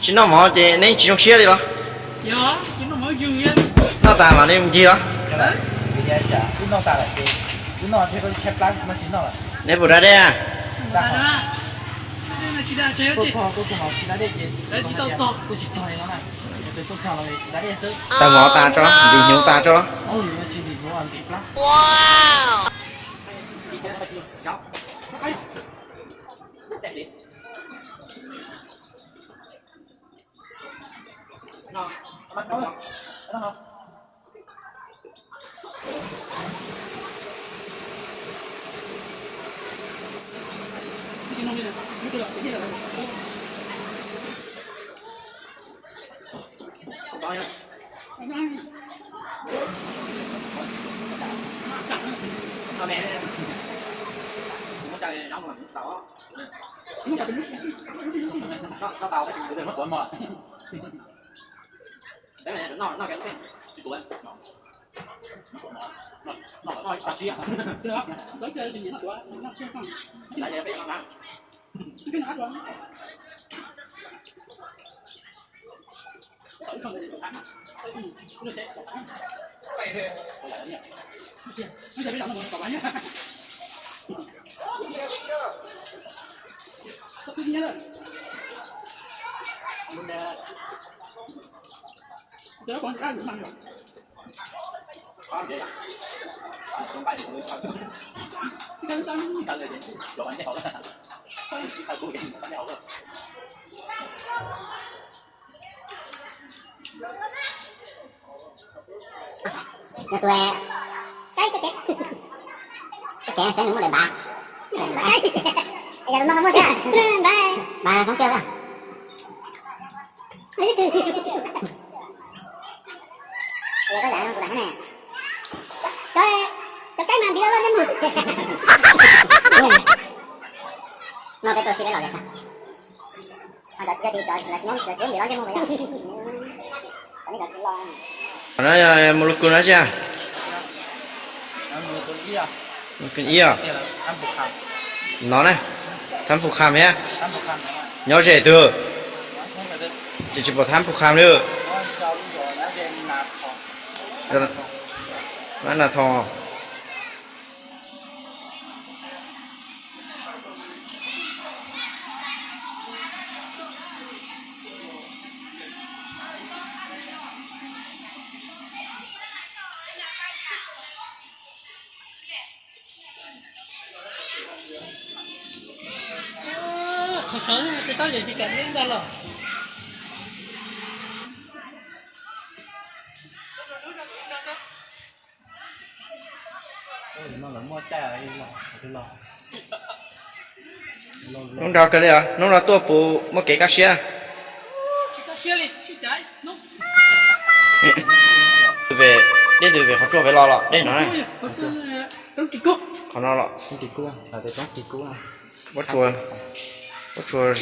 Tsis noj mov ces neb tsis zoo siab li los? Noj tas mas neb mus ncig los? Neb puas da dej? Tag mov tas tso, ntim hnyuv tas tso. Nws tus, saib koj tsev, koj tsev saib nws muaj daim npav, npav, npav hoob tiag. Cov saib mas npiv loj loj thiab mus. No peb tuaj sib peb los li sas. Qhov no yog mus lug kug no tsi? Ib os. No na, Thab Phu Kham thiab. Nyob ze twg? Tsis, tsis pom Thab Phu Kham li. Nab Na Tho. Qhov saud tes tab yawm tsis kam neb ntag los. Hnub nraug kawg li os, hnub no tuaj puas muaj kev kaj siab? Dej twg pem qhov tsua pem los los dej no na? Qhov no los. Ua tsuas, ua tsuas.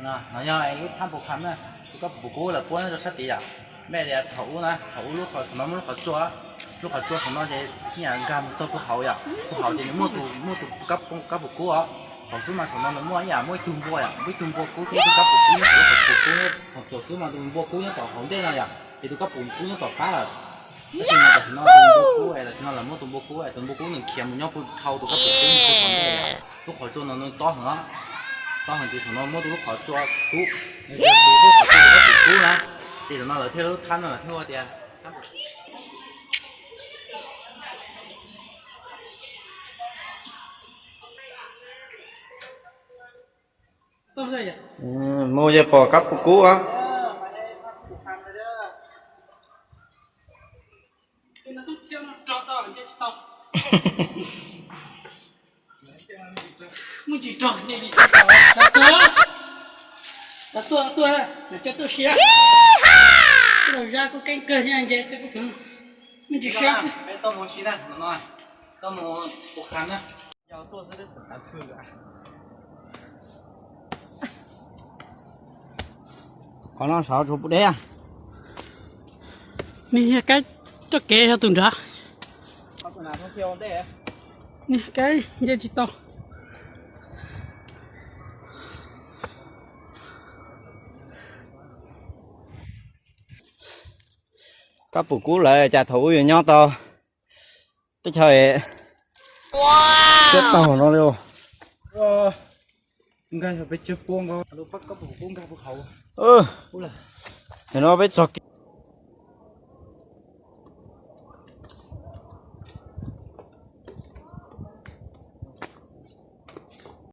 No yog lub Thab Phu Kham na, tus kab pum kub lawv puab nyob rau sab tid yom. Mej tias thaum ub na, thaum ub lub qhov saum no muaj lub qhov tsua, lub qhov tsua saum no ces nyaj nkag mus txog puag hauv yom, puag hauv ces nws muaj tus, muaj tus kab pum kub os. Thaum xub mas saum no nws muaj ib yam muaj ib tug npua yom, muaj ib tug npua kub thiab ib tug kab pum kub nyob hauv, thaum xub mas tus npua kub nyob tom hauv ntej no yom, ces tus kab pum kub nyob tom qab lawm. Tab sis mas tam sim no tus npua kub es tam sim no lawv muab tus npua kub es tus npua kub nws khiav mus nyob puag dhau tus kab pum kub mus puag tom ntej. Lub qhov tsua no nws tob heev, tob heev ces saum no muab tus lub qhov tsua kub, lub qhov tsua kab pum kub na, ces saum no lawv thiaj lub thab no lawv thiaj hu tias mus yog pom kab pum kub os. Xav tuaj, xav tuaj, coj tuaj siab. Los zaj kuj keeb kawg thiab nce, me ntsis siab xwb. Qhov no sav tsuas pub deb. Niag Kaib txoj kev yog tus nrad. Niag Kaib nce tsis tau. Koj pum kub lawm cas thaum ub yuav nyob tau teb chaws siab tag no li. Nim no peb txog kev